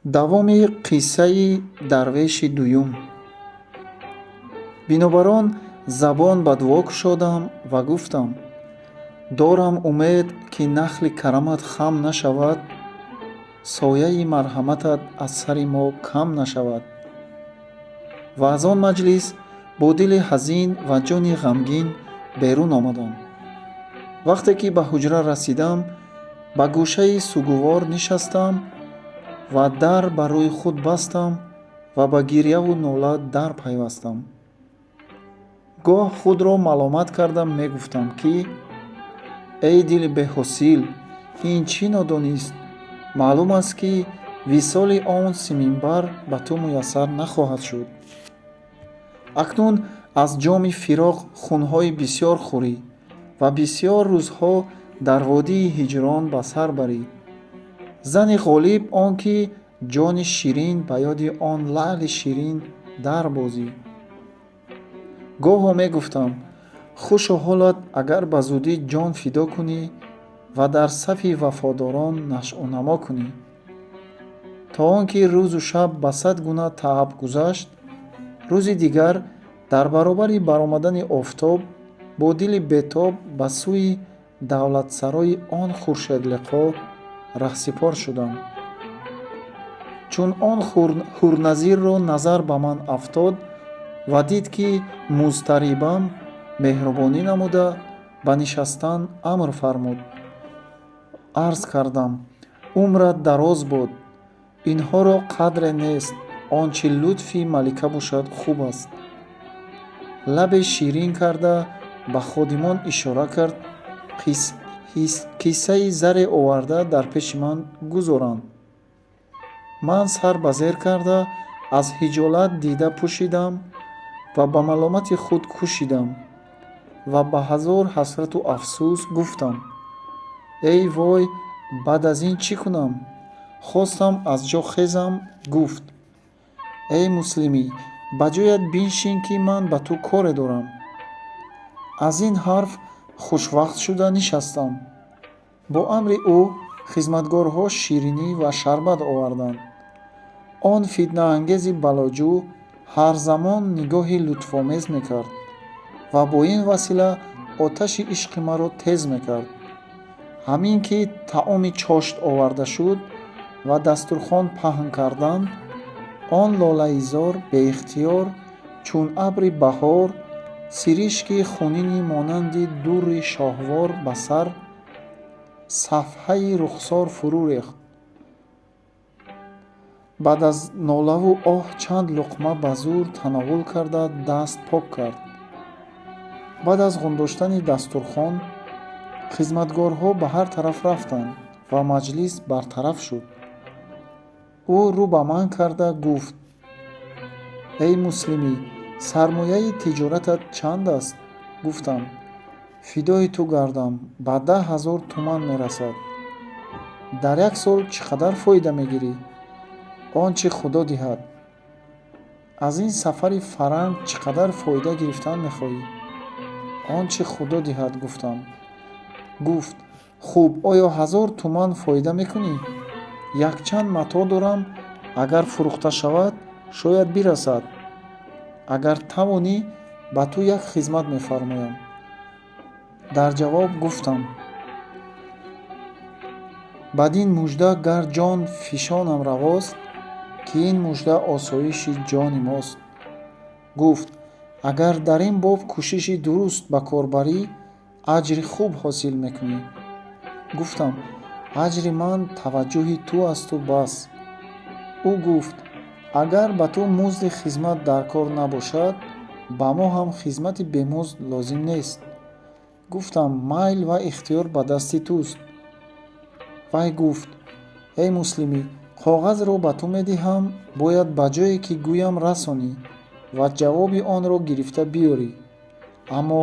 Давоми қиссаи дарвеши дуюм. Бинобар он забон ба дуо кушодам ва гуфтам: дорам умед, ки нахли карамат хам нашавад, сояи марҳаматат аз сари мо кам нашавад. Ва аз он маҷлис бо дили ҳазин ва ҷони ғамгин берун омадам. Вақте ки ба ҳуҷра расидам, ба гӯшаи сугувор нишастам ва дар ба рӯи худ бастам ва ба гирьяву нола дар пайвастам. Гоҳ худро маломат карда мегуфтам, ки эй дили беҳосил, ин чӣ нодонист? Маълум аст, ки висоли он симинбар ба ту муяссар нахоҳад шуд. Акнун аз ҷоми фироқ хунҳои бисьёр хӯрӣ ва бисьёр рӯзҳо дар водии ҳиҷрон ба сар барӣ. Зани ғолиб он ки ҷони ширин ба ёди он лаъли ширин дар бозӣ. Гоҳо мегуфтам: хушо ҳолат, агар ба зудӣ ҷон фидо кунӣ ва дар сафи вафодорон нашъунамо кунӣ. То он ки рӯзу шаб ба сад гуна тааб гузашт, рӯзи дигар дар баробари баромадани офтоб бо дили бетоб ба сӯи давлатсарои он хуршедлиқо раҳсипор шудам. Чун он ҳурназирро назар ба ман афтод ва дид, ки музтарибам, меҳрубонӣ намуда, ба нишастан амр фармуд. Арз кардам: умрат дароз бод, инҳоро қадре нест, он чи лутфи малика бошад, хуб аст. Лабе ширин карда, ба ходимон ишора кард, кисаи заре оварда дар пеши ман гузоранд. Ман сар ба зер карда, аз ҳиҷолат дида пӯшидам ва ба маломати худ кӯшидам ва ба ҳазор ҳасрату афсӯс гуфтам: эй вой, баъд аз ин чӣ кунам? Хостам аз ҷо хезам, гуфт: эй муслимӣ, ба ҷоят биншин, ки ман ба ту коре дорам. Аз ин ҳарф хушвақт шуда нишастам. Бо амри ӯ хизматгорҳо ширинӣ ва шарбат оварданд. Он фитнаангези балоҷӯ ҳар замон нигоҳи лутфомез мекард ва бо ин васила оташи ишқи маро тез мекард. Ҳамин ки таоми чошт оварда шуд ва дастурхон паҳн карданд, он лолаизор беихтиёр чун абри баҳор сиришки хунини монанди дурри шоҳвор ба сар сафҳаи рухсор фурӯ рехт. Баъд аз нолаву оҳ чанд луқма ба зӯр тановул карда, даст пок кард. Баъд аз ғундоштани дастурхон хизматгорҳо ба ҳар тараф рафтанд ва маҷлис бартараф шуд. Ӯ рӯ ба ман карда гуфт: эй муслимӣ, сармояи тиҷоратат чанд аст? Гуфтам: фидои ту гардам, ба 10 000 туман мерасад. Дар як сол чӣ қадар фоида мегирӣ? Он чӣ Худо диҳад. Аз ин сафари фаранг чӣ қадар фоида гирифтан мехоҳӣ? Он чӣ Худо диҳад, гуфтам. Гуфт: хуб, оё 1000 туман фоида мекунӣ? Якчанд матоъ дорам, агар фурӯхта шавад, шояд бирасад. Агар тавонӣ, ба ту як хизмат мефармоям. Дар ҷавоб гуфтам: бадин мужда гар ҷон фишонам равост, ки ин мужда осоиши ҷони мост. Гуфт: агар дар ин боб кӯшиши дуруст ба кор барӣ, аҷри хуб ҳосил мекунӣ. Гуфтам: аҷри ман таваҷҷӯҳи ту асту бас. Ӯ гуфт: агар ба ту музди хизмат дар кор набошад, ба мо ҳам хизмати бемузд лозим нест. Гуфтам: майл ва ихтиёр ба дасти туст. Вай гуфт: эй муслимӣ, коғазро ба ту медиҳам, бояд ба ҷое ки гӯям расонӣ ва ҷавоби онро гирифта биёрӣ, аммо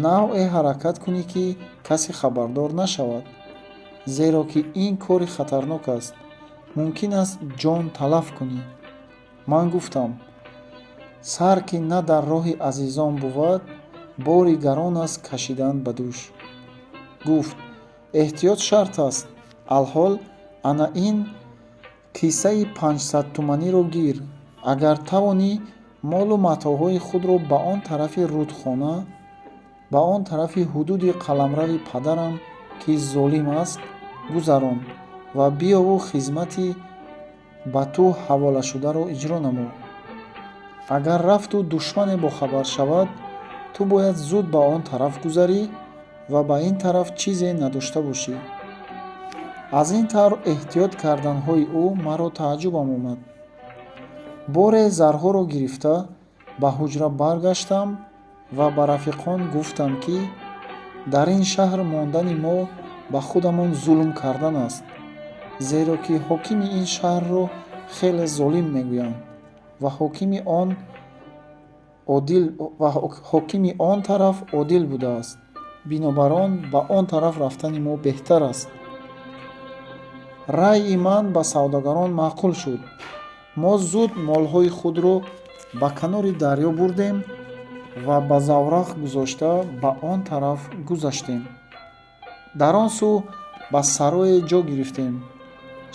навъе ҳаракат кунӣ, ки касе хабардор нашавад, зеро ки ин кори хатарнок аст, мумкин аст ҷон талаф кунӣ. Ман гуфтам: сар ки на дар роҳи азизон бувад, бори гарон аст кашидан ба дӯш. Гуфт: эҳтиёт шарт аст. Алҳол ана ин Кисаи 500 туманиро гир. Агар тавонӣ, молу матоъҳои худро ба он тарафи рудхона, ба он тарафи ҳудуди қаламрави падарам, ки золим аст, гузарон ва биёву хизмати ба ту ҳаволашударо иҷро намо. Агар рафту душмане бохабар шавад, ту бояд зуд ба он тараф гузарӣ ва ба ин тараф чизе надошта бошӣ. Аз ин тавр эҳтиёт карданҳои ӯ маро тааҷҷубам омад. Боре зарҳоро гирифта, ба ҳуҷра баргаштам ва ба рафиқон гуфтам, ки дар ин шаҳр мондани мо ба худамон зулм кардан аст, зеро ки ҳокими ин шаҳрро хеле золим мегӯянд ва ҳокими он тараф одил будааст. Бинобар он ба он тараф рафтани мо беҳтар аст. Раъйи ман ба савдогарон маъқул шуд. Мо зуд молҳои худро ба канори дарё бурдем ва ба заврақ гузошта, ба он тараф гузаштем. Дар он сӯ ба сарое ҷо гирифтем.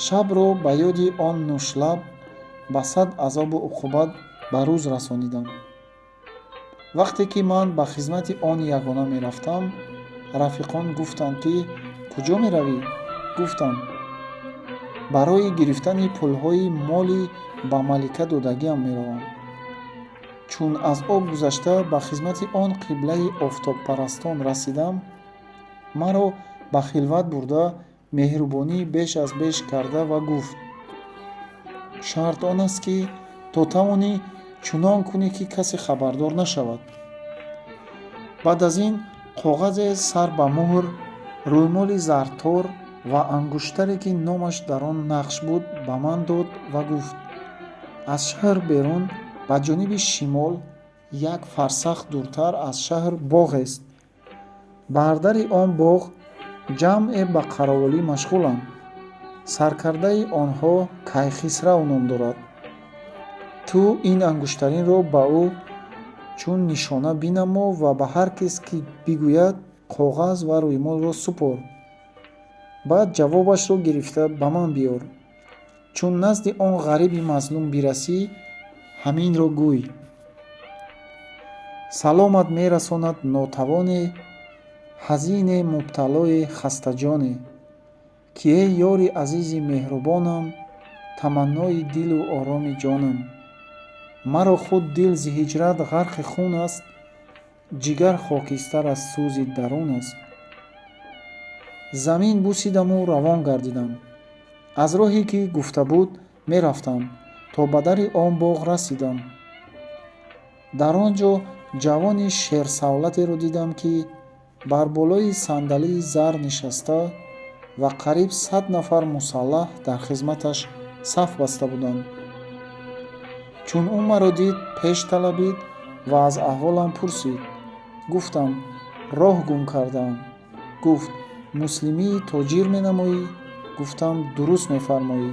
Шабро ба ёди он нӯшлаб ба сад азобу уқубат ба рӯз расонидам. Вақте ки ман ба хизмати он ягона мерафтам, рафиқон гуфтанд, ки куҷо меравӣ? Гуфтам: барои гирифтани пулҳои моли ба малика додагиам меравам. Чун аз об гузашта, ба хизмати он қиблаи офтобпарастон расидам, маро ба хилват бурда, меҳрубонии беш аз беш карда ва гуфт: шарт он аст, ки то тавонӣ, чунон кунӣ, ки касе хабардор нашавад. Баъд аз ин коғазе сар ба муҳр, рӯймоли зардтор ва ангуштаре, ки номаш дар он нақш буд, ба ман дод ва гуфт: аз шаҳр берун, ба ҷониби шимол, як фарсах дуртар аз шаҳр боғест. Бар дари он боғ ҷамъе ба қаровулӣ машғуланд. Саркардаи онҳо Кайхисрав ном дорад. Ту ин ангуштаринро ба ӯ чун нишона бинамо ва ба ҳар кас, ки бигӯяд, коғаз ва рӯймолро супор. Баъд ҷавобашро гирифта ба ман биёр. Чун назди он ғариби мазлум бирасӣ, ҳаминро гӯй: саломат мерасонад нотавоне, ҳазине, мубталое, хастаҷоне, ки эй ёри азизи меҳрубонам, таманнои дилу ороми ҷонам, маро худ дил зи ҳиҷрат ғарқи хун аст, ҷигар хокистар аз сӯзи дарун аст. Замин бусидаму равон гардидам. Аз роҳе, ки гуфта буд, мерафтам, то ба дари он боғ расидам. Дар он ҷо ҷавони шерсавлатеро дидам, ки бар болои сандалии зар нишаста ва қариб 100 нафар мусаллаҳ дар хизматаш саф баста буданд. Чун ӯ маро дид, пеш талабид ва аз аҳволам пурсид. Гуфтам: роҳ гум кардаам. Гуфт: муслимии тоҷир менамоӣ? Гуфтам: дуруст мефармоӣ.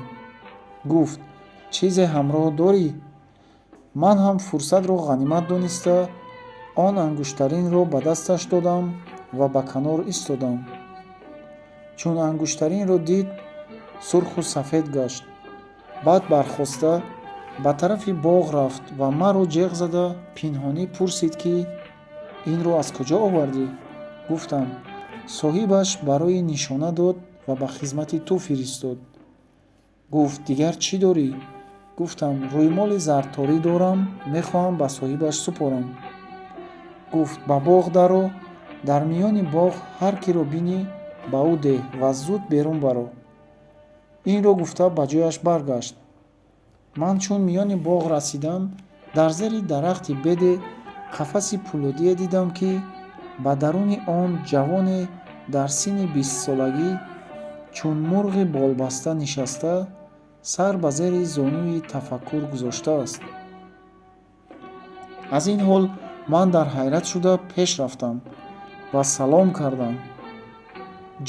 Гуфт: чизе ҳамроҳ дорӣ? Ман ҳам фурсатро ғанимат дониста, он ангуштаринро ба дасташ додам ва ба канор истодам. Чун ангуштаринро дид, сурху сафед гашт. Баъд бархоста, ба тарафи боғ рафт ва маро ҷеғ зада, пинҳонӣ пурсид, ки инро аз куҷо овардӣ? Гуфтам: соҳибаш барои нишона дод ва ба хизмати ту фиристод. Гуфт: дигар чӣ дорӣ? Гуфтам: рӯймоли зардторӣ дорам, мехоҳам ба соҳибаш супорам. Гуфт: ба боғ даро, дар миёни боғ ҳар киро бинӣ, ба ӯ деҳ ва зуд берун баро. Инро гуфта, ба ҷояш баргашт. Ман чун миёни боғ расидам, дар зери дарахти беде қафаси пӯлодие дидам, ки ба даруни он ҷавоне дар синни 20-солагӣ чун мурғи болбаста нишаста, сар ба зери зонуи тафаккур гузоштааст. Аз ин ҳол ман дар ҳайрат шуда, пеш рафтам ва салом кардам.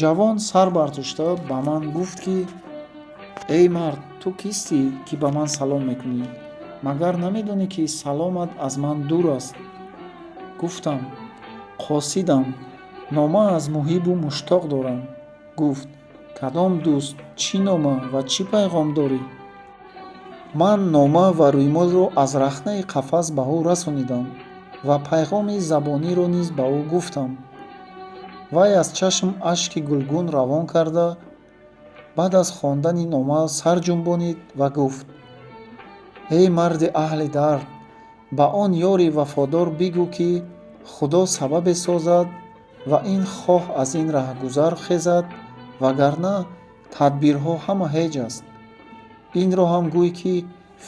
Ҷавон сар бардошта, ба ман гуфт, ки эй мард, ту кистӣ, ки ба ман салом мекунӣ? Магар намедонӣ, ки саломат аз ман дур аст? Гуфтам: қосидам, нома аз муҳибу муштоқ дорам. Гуфт: кадом дӯст, чӣ нома ва чӣ пайғом дорӣ? Ман нома ва рӯймолро аз рахнаи қафас ба ӯ расонидам ва пайғоми забониро низ ба ӯ гуфтам. Вай аз чашм ашки гулгун равон карда, баъд аз хондани нома сар ҷунбонид ва гуфт: «Эй марди аҳли дард, ба он ёри вафодор бигӯ, ки Худо сабабе созад ва ин хоҳ аз ин раҳгузар хезад, вагарна тадбирҳо ҳама ҳеҷ аст. Инро ҳам гӯй, ки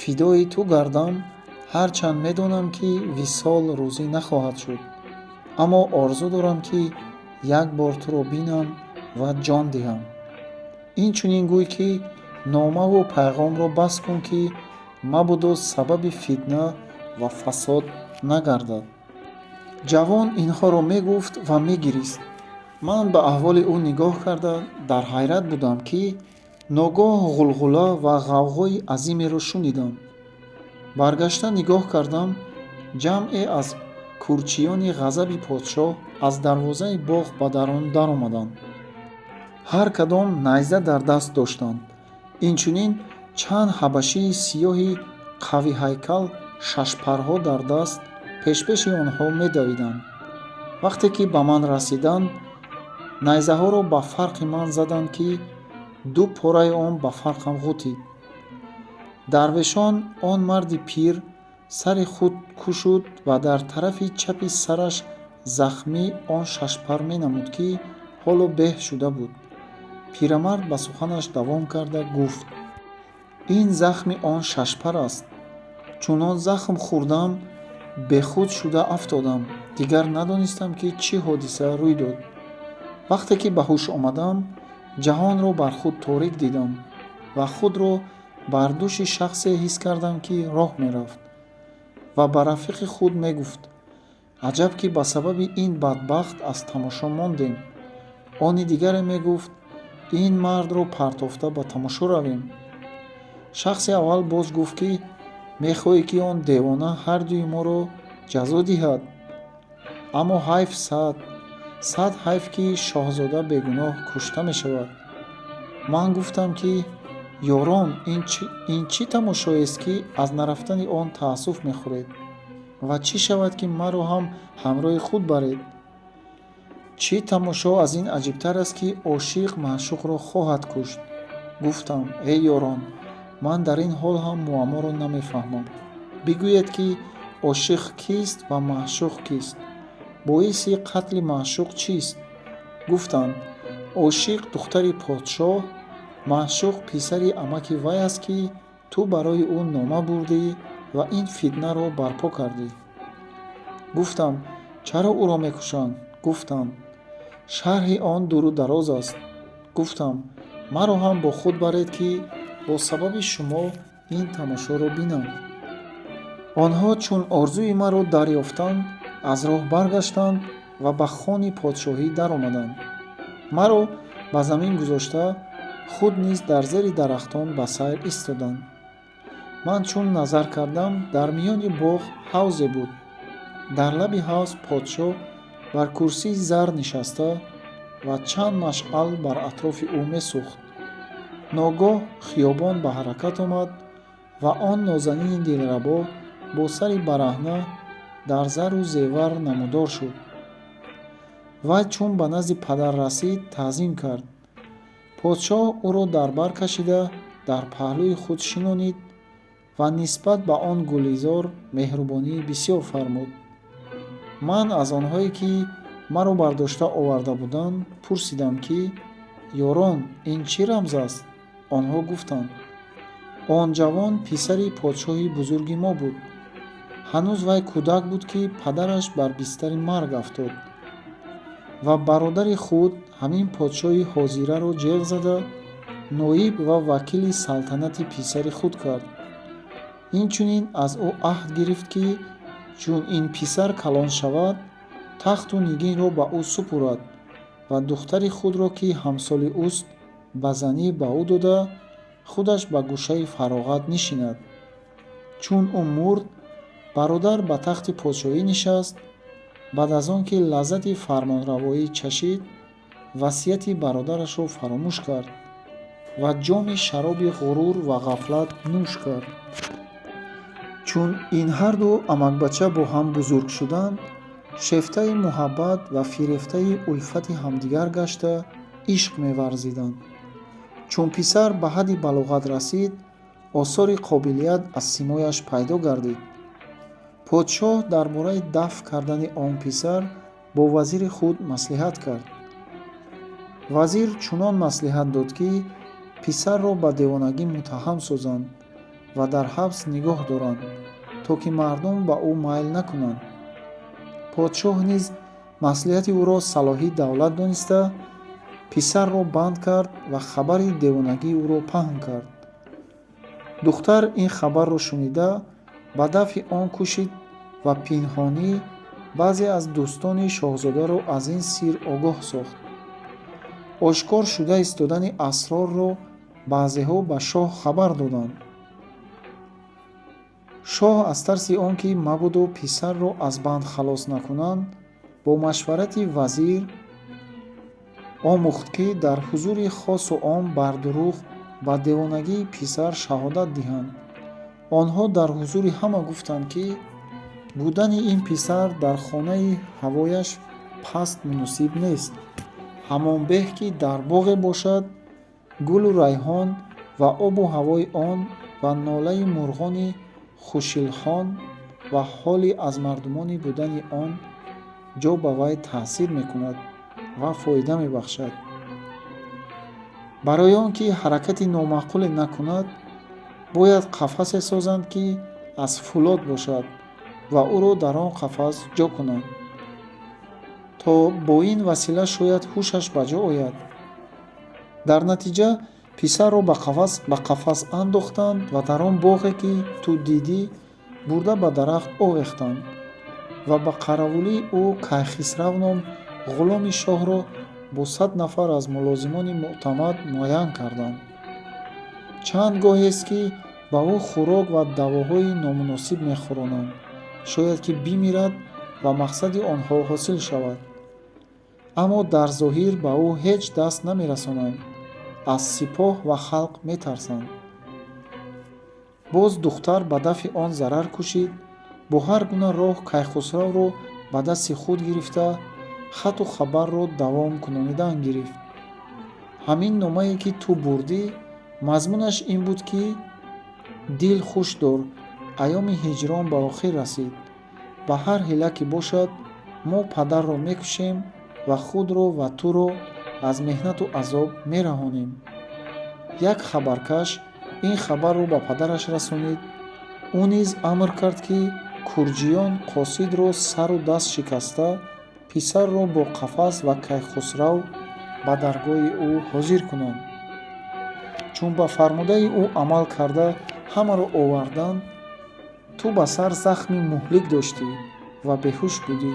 фидои ту гардам, ҳарчанд медонам, ки висол рӯзӣ нахоҳад шуд, аммо орзу дорам, ки як бор туро бинам ва ҷон диҳам. Инчунин гӯй, ки номаву пайғомро бас кун, ки мабодо сабаби фитна ва фасод нагардад». Ҷавон инҳоро мегуфт ва мегирист. Ман ба аҳволи ӯ нигоҳ карда дар ҳайрат будам, ки ногоҳ ғулғула ва ғавғои азимеро шунидам. Баргашта нигоҳ кардам, ҷамъе аз кӯрчиёни ғазаби подшоҳ аз дарвозаи боғ ба дарун даромаданд. Ҳар кадом найза дар даст доштанд. Инчунин чанд ҳабашии сиёҳи қавиҳайкал шашпарҳо дар даст пешпеши онҳо медавиданд. Вақте ки ба ман расиданд, найзаҳоро ба фарқи ман заданд, ки ду пораи он ба фарқам ғутид. Дарвешон он марди пир сари худ кушуд ва дар тарафи чапи сараш захмӣ он шашпар менамуд, ки ҳоло беҳ шуда буд. Пирамард ба суханаш давом карда гуфт: «Ин захми он шашпар аст. Чунон захм хӯрдам, бехуд шуда афтодам, дигар надонистам, ки чӣ ҳодиса рӯй дод. Вақте ки ба ҳуш омадам, ҷаҳонро бар худ торик дидам ва худро бар дӯши шахсе ҳис кардам, ки роҳ мерафт ва ба рафиқи худ мегуфт: «Аҷаб, ки ба сабаби ин бадбахт аз тамошо мондем». Они дигаре мегуфт: «Ин мардро партофта ба тамошо равем». Шахси аввал боз гуфт, ки мехоҳӣ, ки он девона ҳардуи моро ҷазо диҳад, аммо ҳайф, сад сад ҳайф, ки шоҳзода бегуноҳ кушта мешавад. Ман гуфтам, ки ёрон, ин чӣ тамошоест, ки аз нарафтани он таассуф мехӯред, ва чӣ шавад, ки маро ҳам ҳамроҳи худ баред? Чӣ тамошо аз ин аҷибтар аст, ки ошиқ маъшуқро хоҳад кушт? Гуфтам: «Эй ёрон, ман дар ин ҳол ҳам муамморо намефаҳмам. Бигӯед, ки ошиқ кист ва маъшуқ кист? Боиси қатли маъшуқ чист?» Гуфтанд: «Ошиқ духтари подшоҳ, маъшуқ писари амаки вай аст, ки ту барои ӯ нома бурдӣ ва ин фитнаро барпо кардӣ». Гуфтам: «Чаро ӯро мекушанд?» Гуфтанд: «Шарҳи он дуру дароз аст». Гуфтам: «Маро ҳам бо худ баред, ки бо сабаби шумо ин тамошоро бинам». Онҳо чун орзуи маро дарёфтанд, аз роҳ баргаштанд ва ба хони подшоҳӣ даромаданд. Маро ба замин гузошта, худ низ дар зери дарахтон ба сайр истоданд. Ман чун назар кардам, дар миёни боғ ҳавзе буд. Дар лаби ҳавз подшоҳ бар курсии зар нишаста ва чанд машъал бар атрофи ӯ месӯхт. Ногоҳ хиёбон ба ҳаракат омад ва он нозанини дилрабо бо сари бараҳна дар зару зевар намудор шуд. Вай чун ба назди падар расид, таъзим кард. Подшоҳ ӯро дар бар кашида, дар паҳлӯи худ шинонид ва нисбат ба он гулизор меҳрубонии бисёр фармуд. Ман аз онҳое, ки маро бардошта оварда буданд, пурсидам, ки ёрон, ин чӣ рамз аст? Онҳо гуфтанд: «Он ҷавон писари подшоҳи бузурги мо буд. Ҳанӯз вай кӯдак буд, ки падараш бар бистари марг афтод ва бародари худ ҳамин подшоҳи ҳозираро ҷеғ зада, ноиб ва вакили салтанати писари худ кард. Инчунин аз ӯ аҳд гирифт, ки чун ин писар калон шавад, тахту нигинро ба ӯ супурад ва духтари худро, ки ҳамсоли ӯст, ба занӣ ба ӯ дода, худаш ба гӯшаи фароғат нишинад. Чун ӯ мурд, бародар ба тахти подшоҳӣ нишаст. Баъд аз он ки лаззати фармонравоӣ чашид, васияти бародарашро фаромӯш кард. Ва ҷоми шароби ғурур ва ғафлат нӯш кард. Чун ин ҳарду амакбача бо ҳам бузург шуданд, шефтаи муҳаббат ва фирефтаи улфати ҳамдигар гашта, ишқ меварзиданд. Чун писар ба ҳадди балоғат расид, осори қобилият аз симояш пайдо гардид. Подшоҳ дар бораи дафъ кардани он писар бо вазири худ маслиҳат кард. Вазир чунон маслиҳат дод, ки писарро ба девонагӣ муттаҳам созанд ва дар ҳабс нигоҳ доранд, то ки мардум ба ӯ майл накунанд. Подшоҳ низ маслиҳати ӯро салоҳи давлат дониста, писарро банд кард ва хабари девонагии ӯро паҳн кард. Духтар ин хабарро шунида, ба дафъи он кӯшид ва пинҳонӣ баъзе аз дӯстони шоҳзодаро аз ин сир огоҳ сохт. Ошкор шуда истодани асрорро баъзеҳо ба шоҳ хабар доданд. Шоҳ аз тарси он ки мабодо писарро аз банд халос накунанд, бо машварати вазир омӯхт, ки дар ҳузури хосу ом бар дурӯғ ба девонагии писар шаҳодат диҳанд. Онҳо дар ҳузури ҳама гуфтанд, ки будани ин писар дар хонаи ҳавояш паст муносиб нест. Ҳамон беҳ, ки дар боғе бошад, гулу райҳон ва обу ҳавои он ва нолаи мурғони хушилҳон ва ҳоли аз мардумонӣ будани он ҷо ба вай таъсир мекунад ва фоида мебахшад. Барои он ки ҳаракати номаъқуле накунад, бояд қафасе созанд, ки аз фӯлод бошад, ва ӯро дар он қафас ҷо кунанд, то бо ин васила шояд ҳушаш ба ҷо ояд. Дар натиҷа писарро ба қафас андохтанд ва дар он боғе, ки ту дидӣ, бурда ба дарахт овехтанд ва ба қаравулии ӯ Кайхисрав ном ғуломи шоҳро бо 100 нафар аз мулозимони мӯътамад муайян карданд. Чанд гоҳест, ки ба ӯ хӯрок ва давоҳои номуносиб мехӯронанд, шояд ки бимирад ва мақсади онҳо ҳосил шавад. Аммо дар зоҳир ба ӯ ҳеҷ даст намерасонанд, аз сипоҳ ва халқ метарсанд. Боз духтар ба дафъи он зарар кӯшид, бо ҳар гуна роҳ Кайхусравро ба дасти худ гирифта, хату хабарро давом кунонидан гирифт. Ҳамин номае, ки ту бурдӣ, мазмунаш ин буд, ки дил хуш дор, айёми ҳиҷрон ба охир расид. Ба ҳар ҳила ки бошад, мо падарро мекушем ва худро ва туро аз меҳнату азоб мераҳонем. Як хабаркаш ин хабарро ба падараш расонид. Ӯ низ амр кард, ки курҷиён қосидро сару даст шикаста, писарро бо қафас ва Кайхусрав ба даргоҳи ӯ ҳозир кунанд. Чун ба фармудаи ӯ амал карда, ҳамаро оварданд, ту ба сар захми муҳлик доштӣ ва беҳуш будӣ.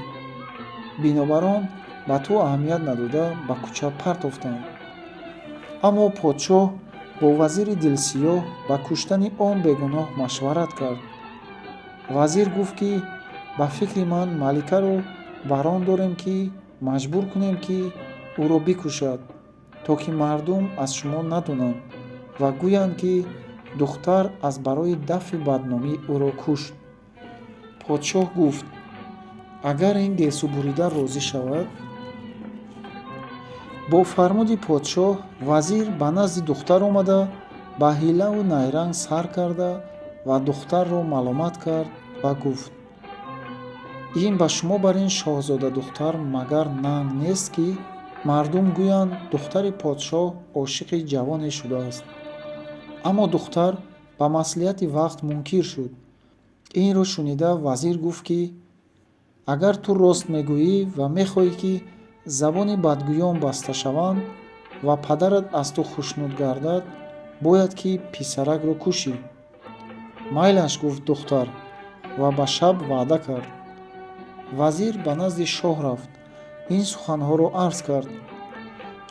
Бинобар он ба ту аҳамият надода, ба кӯча партофтанд. Аммо подшоҳ бо вазири дилсиёҳ ба куштани он бегуноҳ машварат кард. Вазир гуфт, ки ба фикри ман, маликаро бар он дорем, ки маҷбур кунем, ки ӯро бикушад, то ки мардум аз шумо надонанд ва гӯянд, ки духтар аз барои дафъи бадномӣ ӯро кушт. Подшоҳ гуфт: агар ин гесӯбурида розӣ шавад. Бо фармуди подшоҳ вазир ба назди духтар омада, ба ҳилаву найранг сар карда ва духтарро маломат кард ва гуфт: ин ба шумо бар ин шоҳзодадухтар магар нанг нест, ки мардум гӯянд, духтари подшоҳ ошиқи ҷавоне шудааст? Аммо духтар ба маслиҳати вақт мункир шуд. Инро шунида, вазир гуфт, ки агар ту рост мегӯӣ ва мехоҳӣ, ки забони бадгӯён баста шаванд ва падарат аз ту хушнуд гардад, бояд ки писаракро кушӣ. Майлаш, гуфт духтар ва ба шаб ваъда кард. Вазир ба назди шоҳ рафт, ин суханҳоро арз кард.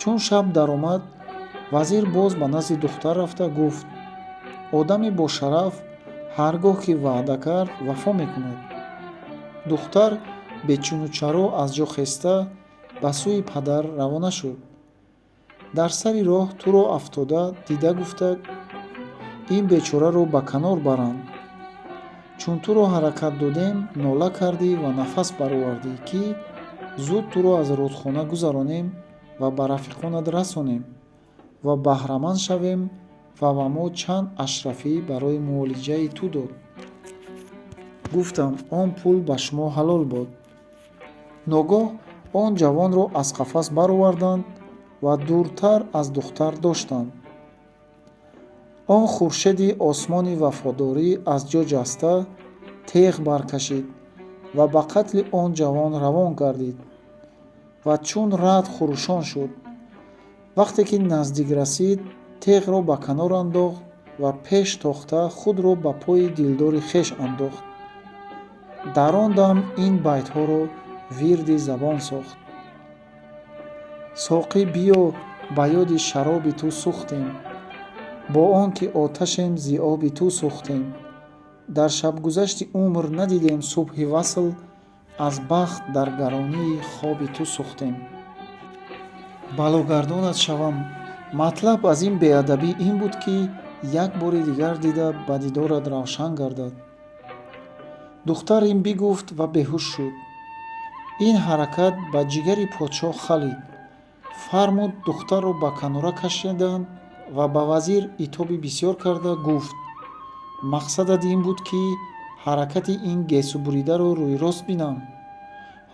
Чун шаб даромад, вазир боз ба назди духтар рафта гуфт: одами бошараф ҳар гоҳ ки ваъда кард, вафо мекунад. Духтар бечуну чаро аз ҷо хеста, ба сӯи падар равона шуд. Дар сари роҳ туро афтода дида гуфта, ин бечораро ба канор баранд. Чун туро ҳаракат додем, нола кардӣ ва нафас баровардӣ, ки зуд туро аз рудхона гузаронем ва ба рафиқонат расонем ва баҳраманд шавем ва ба мо чанд ашрафӣ барои муолиҷаи ту дод. Гуфтам: он пул ба шумо ҳалол бод. Ногоҳ он ҷавонро аз қафас бароварданд ва дуртар аз духтар доштанд. Он хуршеди осмони вафодорӣ аз ҷо ҷаста, теғ баркашид ва ба қатли он ҷавон равон гардид ва чун раъд хурӯшон шуд. Вақте ки наздик расид, теғро ба канор андохт ва пеш тохта худро ба пои дилдори хеш андохт. Дар он дам ин байтҳоро вирди забон сохт: Соқӣ, биё, ба ёди шароби ту сӯхтем, бо он ки оташем, зи оби ту сӯхтем. Дар шабгузашти умр надидем субҳи васл, аз бахт дар гаронии хоби ту сӯхтем. Балогардонат шавам. Матлаб аз ин беадабӣ ин буд, ки як бори дигар дида, ба дидорат равшан гардад. Духтар ин бигуфт ва беҳуш шуд. Ин ҳаракат ба ҷигари подшоҳ халид. Фармуд, духтарро ба канора кашиданд ва ба вазир итоби бисёр карда гуфт: мақсадат ин буд, ки ҳаракати ин гесӯбуридаро рӯйрост бинам.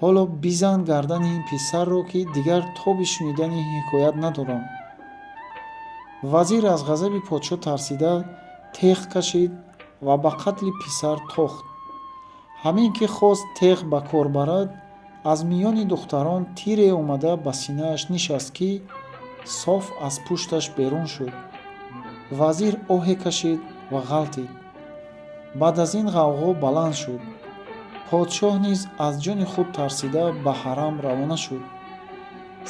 Ҳоло бизан гардани ин писарро, ки дигар тоби шунидани ҳикоят надорам. Вазир аз ғазаби подшоҳ тарсида, теғ кашид ва ба қатли писар тохт. Ҳамин ки хост теғ ба кор барад, аз миёни духтарон тире омада ба синааш нишаст, ки соф аз пушташ берун шуд. Вазир оҳе кашид ва ғалтид. Баъд аз ин ғавғо баланд шуд. Подшоҳ низ аз ҷони худ тарсида ба ҳарам равона шуд.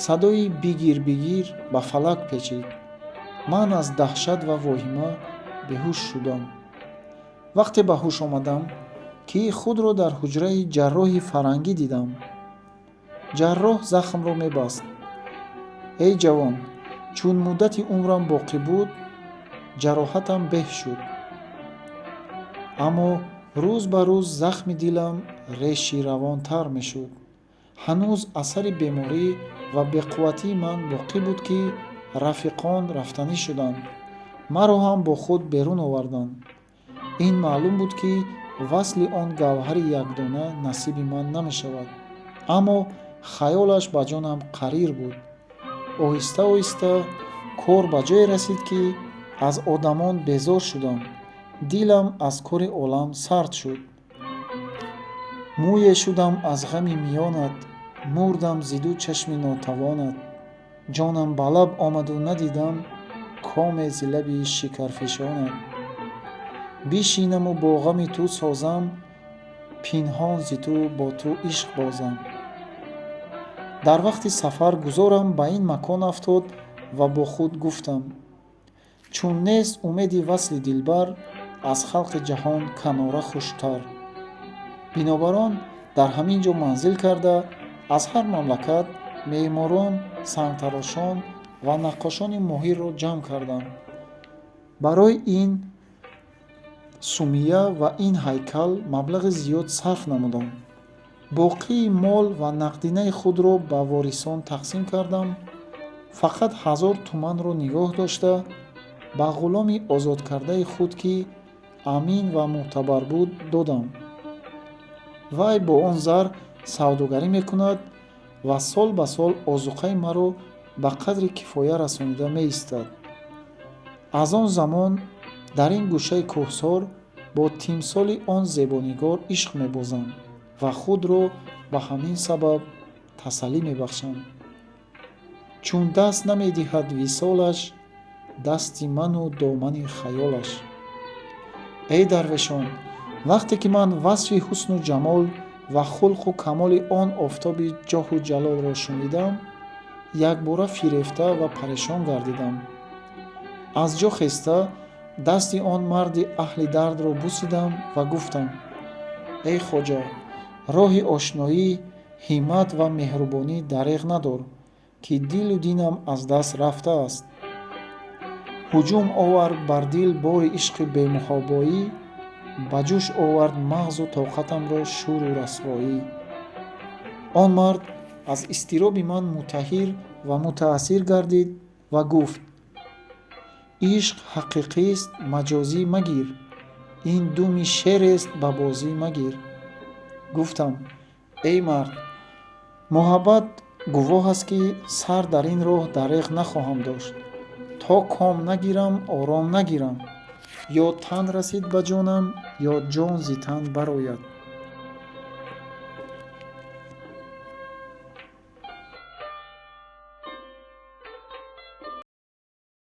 Садои бигир, бигир ба фалак печид. Ман аз даҳшат ва воҳима беҳуш шудам. Вақте ба ҳуш омадам, ки худро дар ҳуҷраи ҷарроҳи фарангӣ дидам. Ҷарроҳ захмро мебаст. Эй ҷавон, чун муддати умрам боқӣ буд, ҷароҳатам беҳ шуд, аммо рӯз ба рӯз захми дилам реширавонтар мешуд. Ҳанӯз асари беморӣ ва беқувватии ман боқӣ буд, ки рафиқон рафтанӣ шуданд, маро ҳам бо худ берун оварданд. Ин маълум буд, ки васли он гавҳари якдона насиби ман намешавад, аммо хаёлаш ба ҷонам қарир буд. Оҳиста оҳиста кор ба ҷое расид, ки аз одамон безор шудам, дилам аз кори олам сард шуд. Мӯе шудам аз ғами миёнат, мурдам зи ду чашми нотавонат. Ҷонам ба лаб омаду надидам коме зи лаби шикарфишонат. Бишинаму бо ғами ту созам, пинҳон зи ту бо ту ишқ бозам. Дар вақти сафар гузорам ба ин макон афтод ва бо худ гуфтам: чун нест умеди васли дилбар, аз халқи ҷаҳон канора хуштар. Бинобар он дар ҳамин ҷо манзил карда, аз ҳар мамлакат меъморон, сангтарошон ва наққошони моҳирро ҷамъ кардам. Барои ин сумия ва ин ҳайкал маблағи зиёд сарф намудам. Боқии мол ва нақдинаи худро ба ворисон тақсим кардам. Фақат 1000 туманро нигоҳ дошта, ба ғуломи озодкардаи худ, ки амин ва мӯътабар буд, додам. Вай бо он зар савдогарӣ мекунад ва сол ба сол озуқаи маро ба қадри кифоя расонида меистад. Аз он замон дар ин гӯшаи кӯҳсор бо тимсоли он зебонигор ишқ мебозам ва худро ба ҳамин сабаб тасаллӣ мебахшам. Чун даст намедиҳад висолаш, дасти ману домани хаёлаш. Эй дарвешон, вақте ки ман васфи ҳусну ҷамол ва хулқу камоли он офтоби ҷоҳу ҷалолро шунидам, якбора фирефта ва парешон гардидам. Аз ҷо хеста, дасти он марди аҳли дардро бусидам ва гуфтам: эй хоҷа, роҳи ошноӣ, ҳиммат ва меҳрубонӣ дареғ надор. Ки дилу динам аз даст рафтааст. Ҳуҷум овард бар дил бори ишқи бемуҳобоӣ, ба ҷӯш овард мағзу тоқатамро шӯру расвоӣ. Он мард аз изтироби ман мутаҳайир ва мутаассир гардид ва гуфт: «Ишқ ҳақиқист, маҷозӣ магир, ин думи шерест, ба бозӣ магир». Гуфтам: «Эй мард, муҳаббат гувоҳ аст, ки сар дар ин роҳ дареғ нахоҳам дошт. То ком нагирам, ором нагирам. Ё тан расид ба ҷонам, ё ҷон зи тан барояд».